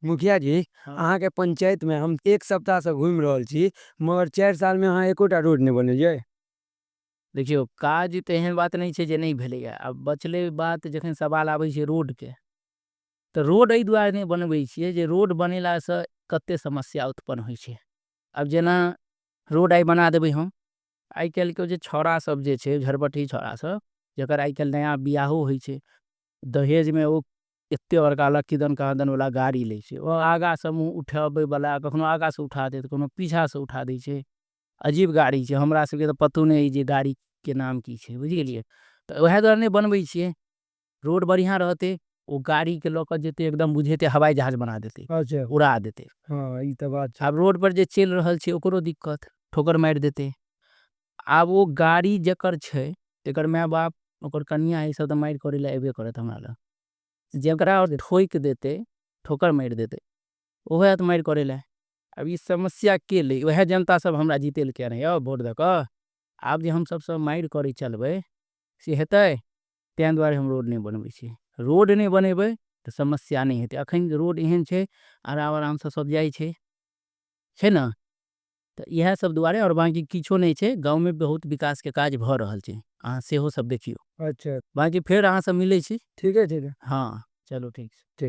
मुखिया जी, अहाँके पंचायत में हम एक सप्ताह से घूमि रहल छी, मगर 4 साल में अहाँ एकोटा रोड नहि बनेलियै। देखियौ, काज तऽ एहन बात नहि छै जे नहि भेलैए। आब बचलै बात, जखन सवाल आबै छै रोडके, तऽ रोड एहि दुआरे नहि बनबै छियै जे रोड बनेलासँ कते समस्या उत्पन्न होइ छै। आब जेना रोड आइ बना देबै हम, आइ काल्हिके जे छौड़ा सब जे छै, झरबटी छौड़ा सब, जकर आइ काल्हि नया बियाहो होइ छै, दहेजमे ओ एते बड़का लक्कीदन कहाँदन वला गाड़ी लै छै। ओ आगासँ मुँह उठाबैवला कखनो आगासँ उठा देत, कखनो पीछासँ उठा दै छै। अजीब गाड़ी छै, हमरा सबके तऽ पतो नहि अइ जे गाड़ीके नाम की छै, बुझि गेलियै? तऽ वएह दुआरे नहि बनबै छियै। रोड बढ़िआँ रहतै, ओ गाड़ीके लऽ कऽ जेतै, एकदम बुझेतै हवाई जहाज बना देतै। उड़ा देतै। हँ, ई तऽ बात छै। आब रोड पर जे चलि रहल छै ओकरो दिक्कत, ठोकर मारि देतै। आब ओ गाड़ी जकर छै तेकर माय बाप, ओकर कनियाँ, ई सब तऽ मारि करै लए एबे करत हमरा लग। जकरा ओ ठोकि देतै, ठोकर मारि देतै, ओहो आयत मारि करै लए। आब ई समस्या के लै? वएह जनता सब हमरा जीतेलकै ने यौ वोट दऽ कऽ। आब जे हम सबसँ मारि करै चलबै से हेतै? ताहि दुआरे हम रोड नहि बनबै छी। रोड नहि बनेबै तऽ समस्या नहि हेतै। अखन रोड एहन छै, आराम आरामसँ सब जाइ छै, छै ने? तऽ इएह सब दुआरे, आओर बाँकी किछो नहि छै। गाँवमे बहुत विकासके काज भऽ रहल छै, अहाँ सेहो सब देखियौ। बाँकी फेर अहाँसँ मिलै छी। ठीके छै। हँ, चलू ठीक छै। ठीक।